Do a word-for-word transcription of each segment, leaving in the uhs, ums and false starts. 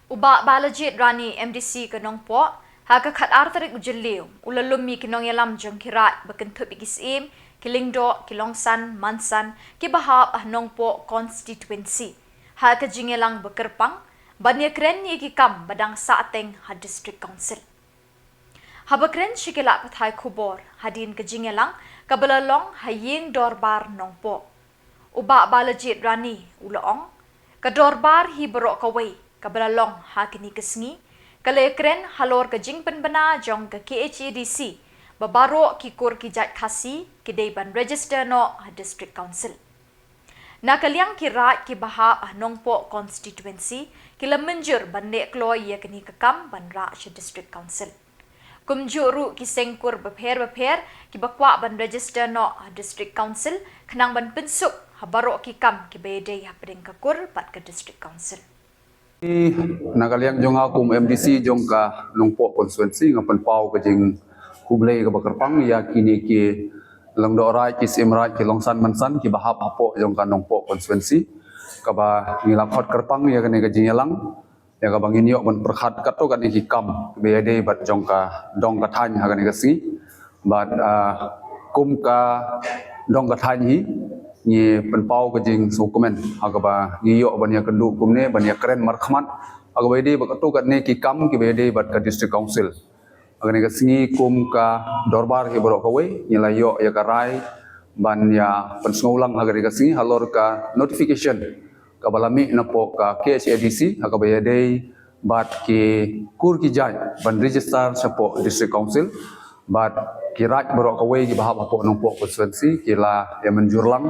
U Bah Balajied Rani, M D C ka Nongpoh, ha ka khatar tarik u Jylliew, u la lum ïa ki nongïalam jong ki raid ba kynthup ïa ki Syiem, ki Lyngdoh, ki Longsan, Mansan, ki ba hap ha Nongpoh constituency, ha ka jingïalang ba kyrpang ban ïakren ïa ki kam ba dang sahteng ha District Council. Haba kren sha ki lad pathai khubor hadien ka jingïalang kaba la long ha Ïing Dorbar Nongpoh, u Bah Balajied Rani u la ong, ka dorbar hi baroh kawei kaba la long ha kine ki sngi ka la ïakren halor ka jingpynbna jong ka K H A D C ba baroh ki kur ki jait Khasi ki dei ban register noh ha District Council. Na ka liang ki raid ki ba hap ha Nongpoh constituency ki la mynjur ban leh kloi ïa kane ka kam ban rah sha District Council. Kumjuh ruh ki seng kur bapher bapher ki ba kwah ban register noh ha District Council khnang ban pynsuk ha baroh ki kam ki ba ïadei hapdeng ka kur bad ka District Council. Na ka liang jong nga kum M D C jong ka Nongpoh constituency, nga pynpaw ka jingkhublei kaba kyrpang ïa kine ki Lyngdoh raid, ki Syiem raid, ki Longsan Mansan ki ba hap hapoh jong ka Nongpoh constituency, kaba ngi la khot kyrpang ïa kane ka jingïalang, ïa kaba ngin ïoh ban pyrkhat katto katne ki kam ki ba ïadei bad jong ka dong ka thaiñ ha kane ka sngi. Bad ah, kum ka dong ka thaiñ hi, ngi pynpaw ka jingsngewkmen ha kaba ngi ïoh ban ïakynduh kumne, ban ïakren markhmat ha kaba ïadei bad katto katne ki kam ki ba ïadei bad ka District Council. Ha kane ka sngi kum ka dorbar hi baroh kawei ngi la ïoh ïa ka rai ban ïa pynsngewlang ha kane ka sngi halor ka notification kaba la mih napoh ka K H A D C ha kaba ïadei bad ki kur ki jait ban register shapoh District Council. Bad ki raid baroh kawei ki ba hap hapoh Nongpoh constituency ki la ïa mynjur lang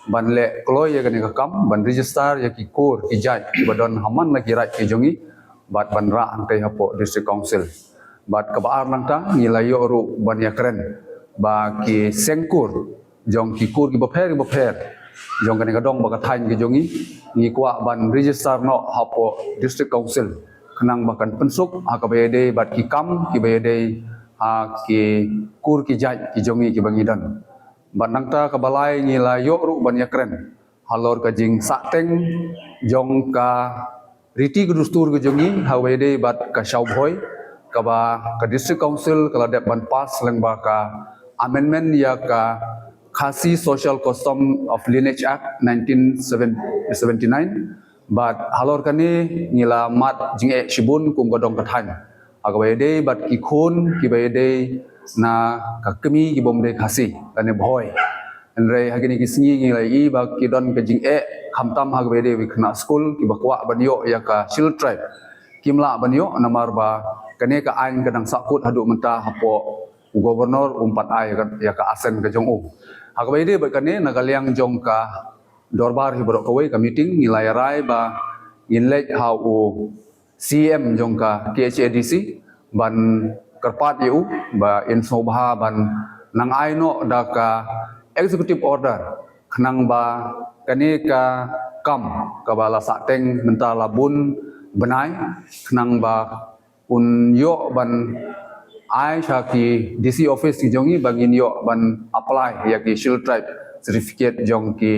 ban leh kloi ïa kane ka kam ban register ïa ki kur ki jait ki ba don ha man la ki raid ki jong ngi bad ban rah hangtei hapoh District Council. Bad kaba ar nangta ngi la ïoh ruh ban ïakren ba ki seng kur jong ki kur ki bapher ki bapher jong kane ka dong bad ka thaiñ ki jong ngi, ngi kwah ban register noh hapoh District Council khnang ba kan pynsuk ha kaba ïadei bad ki kam ki ba ïadei ha ki kur ki jait ki jong ngi ki ba ngi don. Bad nangta kaba lai ngi la ïoh ruh ban ïakren halor ka jingsahteng jong ka riti ka dustur ka jong ngi ha kaba ïadei bad ka Shaw Bhoi, kaba ka District Council ka la dep ban pass lyngba ka amendment ïa ka Khasi Social Custom of Lineage Act nineteen seventy-nine. Bad halor kane ngi la mad jingeh shibun kum ka dong ka thaiñ ha kaba ïadei bad ki khun ki ba ïadei na ka kmie ki bym dei Khasi lane Bhoi. Hynrei ha kine ki sngi ngi la ïohi ba ki don ka jingeh khamtam ha kaba ïadei bad ki khynnah skul ki ba kwah ban ïoh ïa ka Scheduled Tribe. Kim lah ban ïoh namar ba kane ka aiñ ka dang sahkut haduh mynta hapoh u Governor, um pat ai ïa ka assent ka jong u. Ha kaba ïadei bad kane, na ka liang jong ka dorbar hi baroh kawei, ka meeting, ngi la ïa rai ba ngin leit ha u C E M jong ka K H A D C ban kyrpad ïa u ba in sngewbha ban nang ai noh da ka executive order khnang ba kane ka kam kaba la sahteng mynta la bun bnai, khnang ba un ïoh ban ai sha ki D C office ki jong ngi ba ngin ïoh ban apply ïa ki Scheduled Tribe certificate jong ki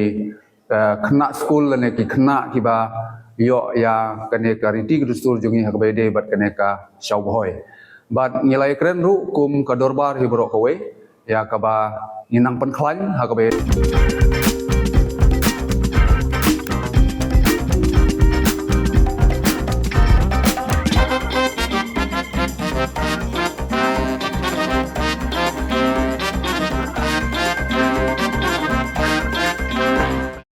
eh, khynnah skul lane ki khynnah ki ba ïoh ïa kane ka riti ka dustur jong ngi ha kaba ïadei bad kane ka Shaw Bhoi. Bad ngi la ïakren ruh kum ka dorbar hi baroh kawei ïa kaba ngin nang pynkhlaiñ ha kaba ïadei